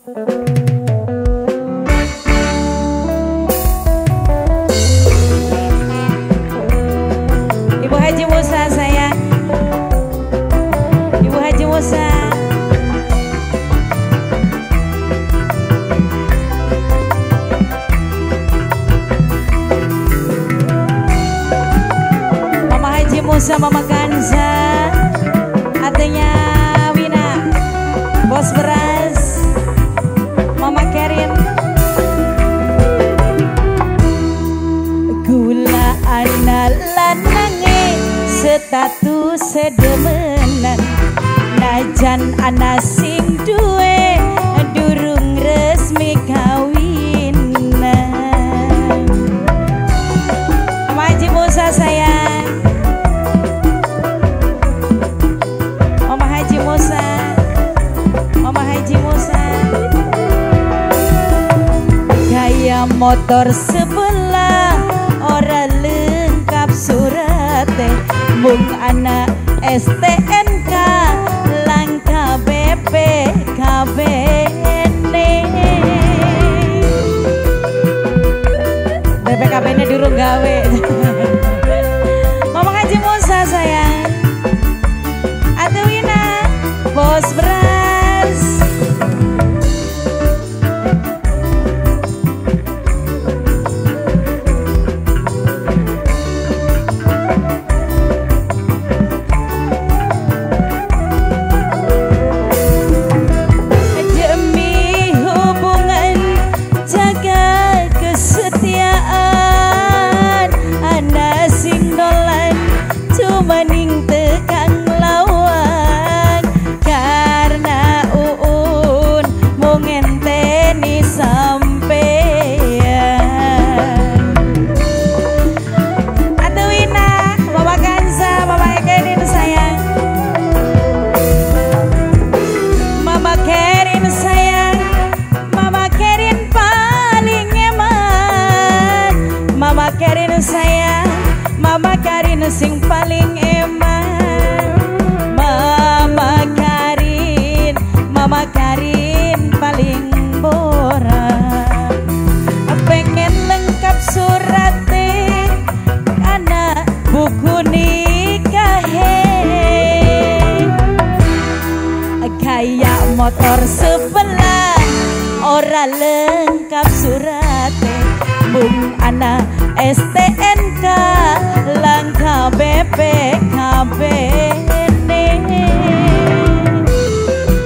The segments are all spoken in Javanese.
Ibu Haji Musa sayang, Ibu Haji Musa. Mama Haji Musa, Mama Kanza, artinya Wina, Bos Beras, Mama Kerin. Gula ana lanange status sedemenan, najan ana sing duwe durung resmi kawinan. Mama Haji Musa sayang, Mama Haji Musa, Mama Haji Musa. Gaya motor sebelah ora lengkap surate, mung ana STNK langka BPKB ne. BPKB ne durung gawe. Mama Haji Musa sayang, Atewina, Bos Beras. Demi hubungan jaga kesetiaan, ana sing dolan cuma ning tekan lawang, karena uun mung ngenteni sampean. Atewina, Mama Kanza, Mama Ekenin sayang, Mama Kerin sayang, Mama Kerin paling eman, Mama Kerin sayang, Mama Karin sing paling eman, Mama Karin, Mama Karin paling borak. Pengen lengkap surate ana buku nikahe, kayak motor sebelah ora lengkap surate, mung ana STNK langka BPKB ne.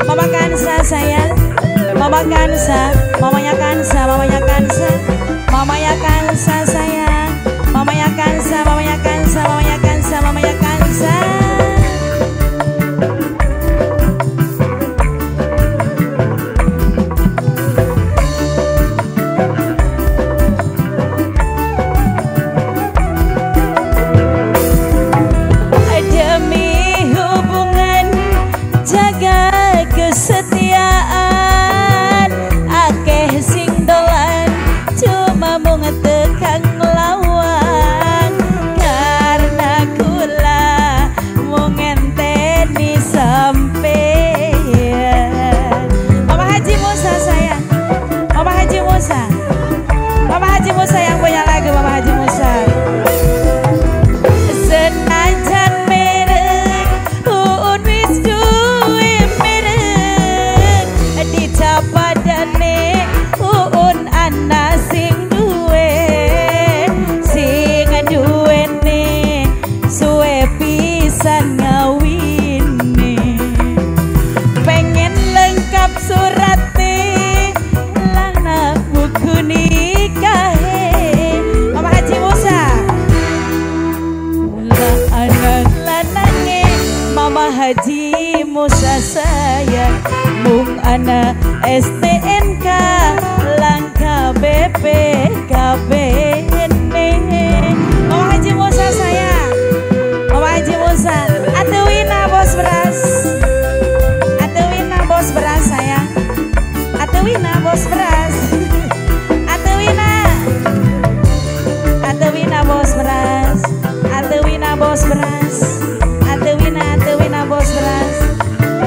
Mama Kansa sayang, Mama Kansa, mamanya Kansa, mamanya Kansa, mamanya Kansa sayang, mamanya Kansa, mamanya Kansa, mamanya Kansa, mamanya Kansa. Demi hubungan jaga kesetiaan, akeh sing dolan cuma mung tekan lawang, karena kula mung ngenteni sampean. Mama Haji Musa sayang, Mama Haji Musa, Mama Haji Musa yang punya lagu, Mama Haji Musa. Senajan merek uun wis duwe merek, dicapadane uun ana sing duwe, sing duwene suwe pisan ngawine. Pengen lengkap surate lana buku nikahe. Mama Haji Musa, mula anak lanange Mama Haji Musa sayang, mung ana STNK langka BPKB ne. Mama Haji Musa sayang, Mama Haji Musa, Atewina Bos Beras, Atewina Bos Beras sayang, Atewina Bos Beras, Atewina, Atewina Bos Beras, Atewina Bos Beras, Atewina, Atewina Bos Beras,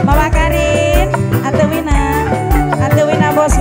Mama Karin, Atewina, Atewina Bos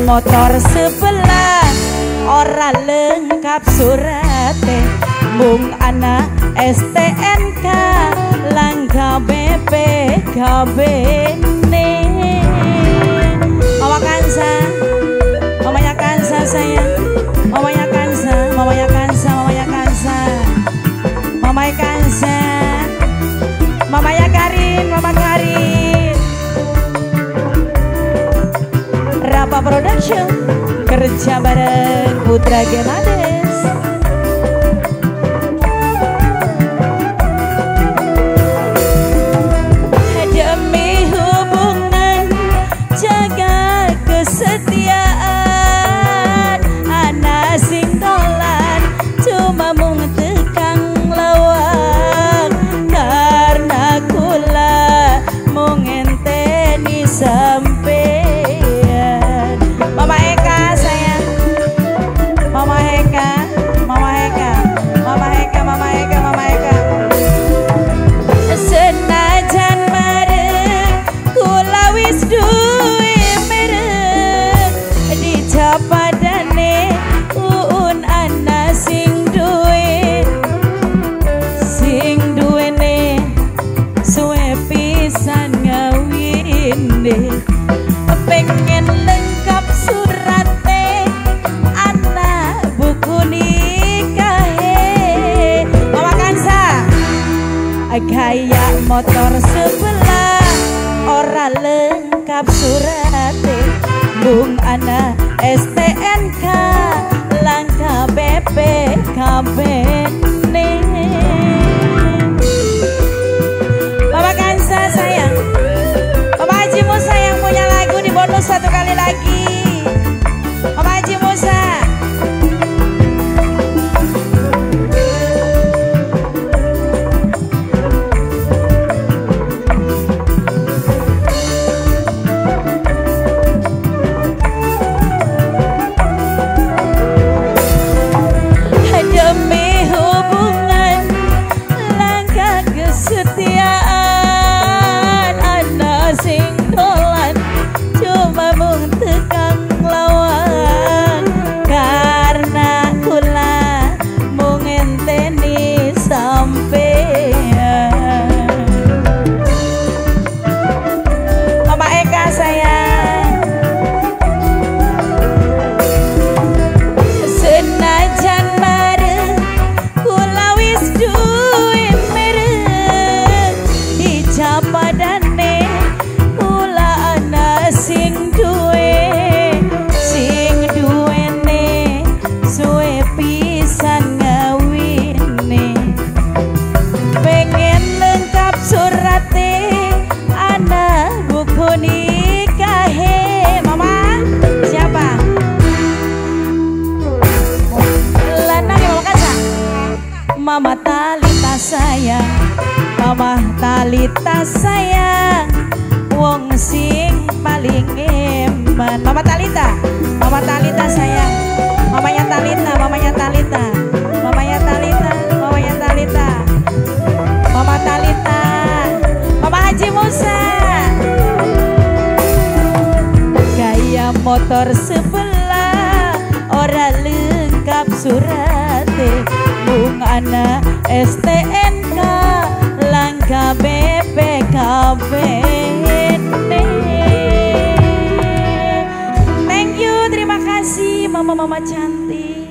motor sebelah ora lengkap surate, mung ana STNK langka BPKB ne. Mama Kansa, mamanya Kansa sayang, mamanya Kansa, mamanya Kansa, mamanya Kansa, mamanya Kansa, mamanya Karin, mama Karin. Rapa Production kerja bareng Putra Genades. Demi hubungan jaga kesetiaan, ana sing dolan cuma mung tekang lawang, karena kula mung ngenteni sampean. Mama Eka sayang, Mama Eka, Mama Eka, Mama Eka, Mama Eka, Mama Eka. Senajan bareng kula wis duwe merek, dicapadane uun ana sing duwe, sing duwene suwe pisan ngawine. Pengen lengkap surate ana buku nikahe. Mama Kansa, kayak motor sebelah ora lengkap surate, mung ana STNK langka BPKB ne. Mama Kansa sayang, Mama Haji Musa yang punya lagu di bonus satu kali lagi. Mama Haji Musa. Demi hubungan langkah kesetiaan, ana sing dolan cuma mung tekang lawan, karena kula mung ngenteni sampean. Mama Eka sayang, senajan bareng kula wis duwe merek, dicapadane kula ana sing duwe, sing duwene suwe pisan ngawine. Pengen lengkap surate ana buku nikahe. Mama siapa? Lanang ya Mama Kansa. Mama Talita sayang, Mama Talita sayang, wong sing paling eman. Mama Talita, Mama Talita sayang, mamanya Talita, mamanya Talita, mamanya Talita, mamanya Talita, Mama Talita, Mama Haji Musa. Gaya motor sebelah ora lengkap surate, mung ana STNK langka BPKB. Thank you, terima kasih mama-mama cantik.